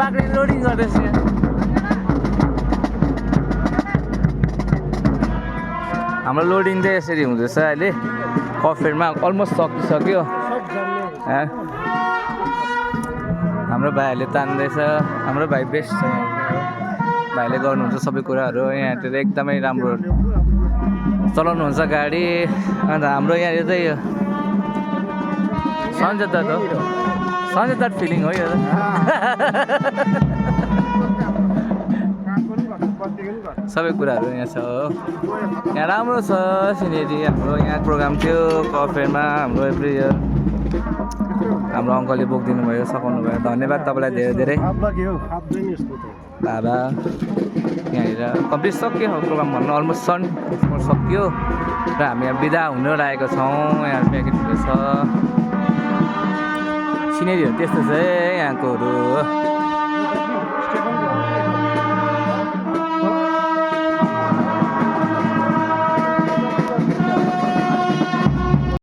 Bakre loading गर्दैछ यहाँ हाम्रो लोडिङ चाहिँ यसरी हुँदैछ अहिले कफेरमा अलमोस्ट सकिसक्यो हाम्रो भाइहरूले तान्दैछ हाम्रो भाइ बेस्ट छ भाइले गर्नुहुन्छ सबै कुराहरू यहाँतिर एकदमै राम्रो चलाउनुहुन्छ गाडी अन्त हाम्रो यहाँ चाहिँ सञ्जय दाद हो सञ्जय दाद फिलिङ हो यो सबै कुराहरू यहाँ छ हो यहाँ राम्रो छ सिनेरी हाम्रो यहाँ प्रोग्राम थियो कफेरमा हाम्रो एभ्री इयर हाम्रो अङ्कलले बोकिदिनु भयो सघाउनु भयो धन्यवाद तपाईँलाई धेरै धेरै बाबा यहाँनिर कम्प्लिट सक्यो प्रोग्राम भन्नु अलमोस्ट सक्यो र हामी यहाँ बिदा हुन लागेको छौँ यहाँ प्याकेटहरू छ सिनेरीहरू त्यस्तो छ है यहाँकोहरू